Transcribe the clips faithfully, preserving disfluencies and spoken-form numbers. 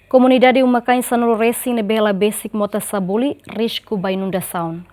Komunidade uma-kain sanulu resin ne'ebé hela besik mota Sabuli, risku ba inundasaun.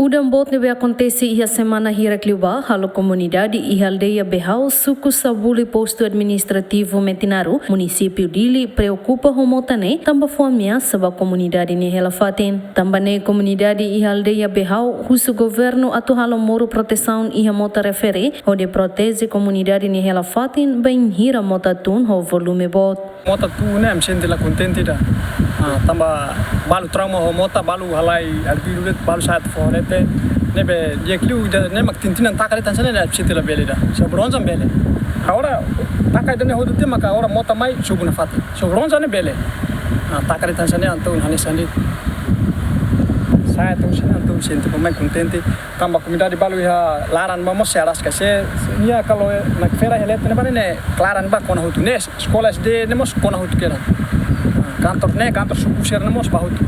Udan boot ne'ebé akontese iha semana hirak liubá, halo komunidade iha aldeia Behau, suku Sabuli, postu administrativu Metinaro, munisípiu Dili, preokupa ho mota ne'e, tanba fó ameasa ba komunidade nia hela-fatin. Tanba ne'e komunidade iha aldeia Behau husu governu atu halo muru protesaun iha mota refere, hodi proteje komunidade nia hela-fatin bainhira mota tun ho volume boot. Mota tun ne'e ami sente la kontente ida. Ah, tanba balu trauma ho mota, balu halai arbiru de'it, balu sa'e atu foho rete. Ne'ebé di'ak liu ida ne'e mak tintin an taka de'it hanesan ne'e, ami sente labele ida. Sobu ronsa bele. Agora taka ida ne'e hotu tiha maka agora mota mai sobu nafatin. Sobu ronsa ne'e bele. Ah, taka de'it hanesan ne'e entaun hanesan ne'e. Sa'e atu sente, entaun sente ba mai kontente. Tanba komunidade balu iha laran ba mós sei araska, se nia kalau nakfera helet ne'e ba ne'e klaran ba kona hotu ne'e, eskola S D ne'e mós kona hotu kedan. Kantor ne'e, kantor suku sira ne'e mós ba hotu.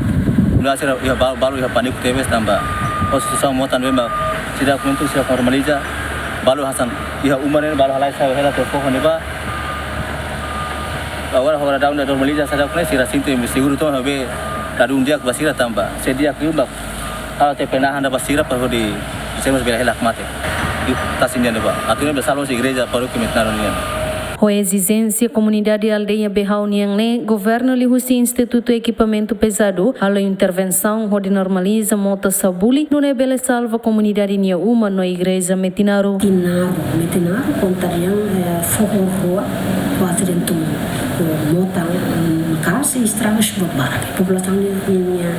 Nune'e sira iha ba-, balu iha pániku tebes tanba situasaun mota ne'ebé mak seidauk kontente, seidauk normaliza. Balu hanesan iha uma ne'e, balu halai sa'e hela atu foho ne'ebá. Agora, agora daudaun normaliza seidauk ne'e, sira sente seguru to'o ne'ebé ladún di'ak ba sira tanba. Se di'ak liu mak halo tiha penahan ba sira para hodi sira mós bele hela mate. Iha tasi nian ne'ebá. Atu ne'ebé salva igreja parókia Metinaro nian. Ho ezijénsia komunidade aldeia Behau nian ne'e, governu liuhusi Institutu Ekipamentu Pezadu halo intervensaun hodi normaliza mota Sabuli, nune'e bele salva komunidade nia uma no igreja Metinaro. Metinaro, Metinaro, konta dehan, eh, foho rua, kuaze dehan tun, eh, mota, mm, maka'as, estraga barak. Populasaun nia, nia, nia